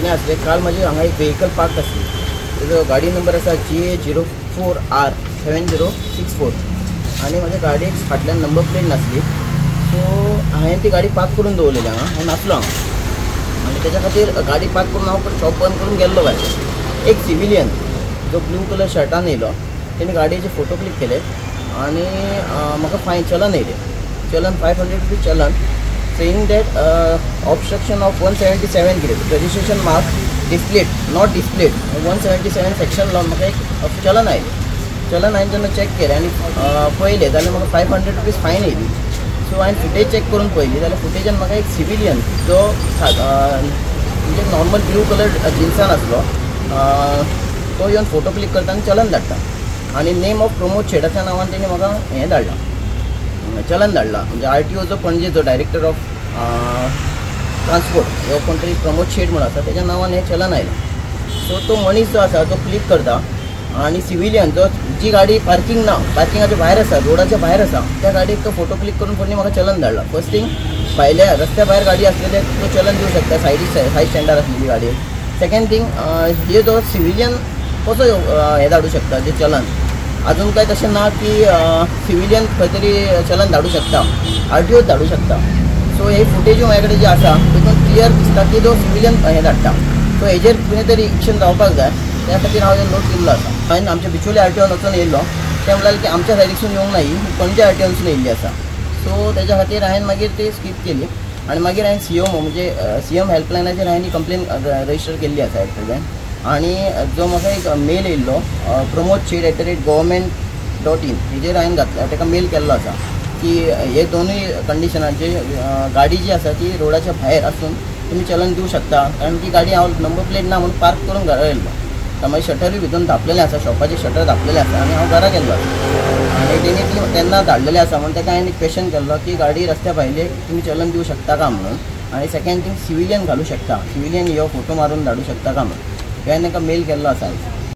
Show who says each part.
Speaker 1: म्हणणें आसलें, काल म्हजी हांगा एक व्हेकल पार्क आसली, तेजो गाडी नंबर आसा GA 04 R 7064 आनी म्हज्या गाडयेक फाटल्यान नंबर प्लेट नासली. सो हांवें ती गाडी पार्क करून दवरलेली हांगा, हांव नासलो हांगा आनी तेज्या खातीर गाडी पार्क करून हांव शॉप बंद करून गेल्लो भायर. एक सिविलियन जो ब्लू कलर शर्टान येयलो, तेणी गाडयेचे फोटो क्लिक केले आनी म्हाका फायन चलन येयलें, चलन 500 rupees challan, saying that obstruction of 177 कितें registration mark displayed not displayed 177 section लावन म्हाका एक चलन आयलें. चलन हांवें जेन्ना चॅक केलें आनी पळयलें जाल्यार म्हाका 500 रुपीज फायन येयली. सो हांवें फुटेज चॅक करून पळयली जाल्यार फुटेजान म्हाका एक सिविलियन जो म्हणजे नॉर्मल ब्लू कलर जिन्सान आसलो तो येवन फोटो क्लिक करता आनी चलन धाडटा आनी नेम ऑफ प्रमोद शेटाच्या नांवान तेणी म्हाका हें धाडलां, चलन धाडलां. म्हणजे RTO जो पणजेचो डायरेक्टर ऑफ ट्रान्सपोर्ट हो कोण तरी प्रमोद शेट म्हणून आसा, तेज्या नांवान हें चलन आयलें. सो तो मनीस जो आसा तो क्लिक करता आनी सिविलियन जो जी गाडी पार्किंग ना, पार्किंगाच्या भायर आसा, रोडाच्या भायर आसा, त्या गाडयेक तो फोटो क्लिक करून कोणी म्हाका चलन धाडला. फर्स्ट थिंग, भायल्या रस्त्या भायर गाडी आसलेले तो चलन दिवं शकता, सायडीक सायड स्टँडार आसलेली गाडी. सेकंड थिंग, हे जो सिविलियन कसो हें धाडूं शकता जे चलन, अजून काय तशें ना की सिविलियन खंय तरी चलन धाडूं शकता, RTO धाडूं शकता. सो हे फुटेज म्हाजे कडेन जी आसा तितून क्लियर दिसता की तो सिविलियन हें धाडटा. सो हेजेर कितें तरी एक्शन जावपाक जाय, त्या खातीर हांव नोट केल्लो आसा. हांवें आमच्या बिचोले RTOन वचून येयल्लो, ते म्हणल्यार की आमच्या सायडीकसून येवंक ना, ही पणजे RTOनसून येयल्ली आसा. सो तेज्या खातीर हांवें मागीर ती स्कीप केली आनी मागीर हांवें CM म्हणजे CM हेल्पलायनाचेर हांवें कंप्लेन रजिस्टर केल्ली आसा एट प्रेजेंट. आनी जो म्हाका एक मेल येयल्लो pramodsheth@government.in हेजेर हांवें घातला, ताका मेल केल्लो आसा की हे दोनूय कंडिशनाचे गाडी जी आसा ती रोडाच्या भायर आसून तुमी चलन दिवं शकता, कारण ती गाडी हांव नंबर प्लेट ना म्हणून पार्क करून घरा येयल्लो. मागीर शटरूय भितून धांपलेलें आसा, शॉपाचें शटर धांपलेलें आसा आनी हांव घरा गेल्लो आसा. आनी तेणी ती तेन्ना धाडलेलें आसा म्हणून ताका हांवें क्वेशन केल्लो की गाडी रस्त्या भायले तुमी चलन दिवं शकता का म्हणून, आनी सेकंड थिंग सिविलियन घालूं शकता, सिविलियन यो फोटो मारून धाडूं शकता का म्हणून, हांवें तांकां मेल केल्लो आसा.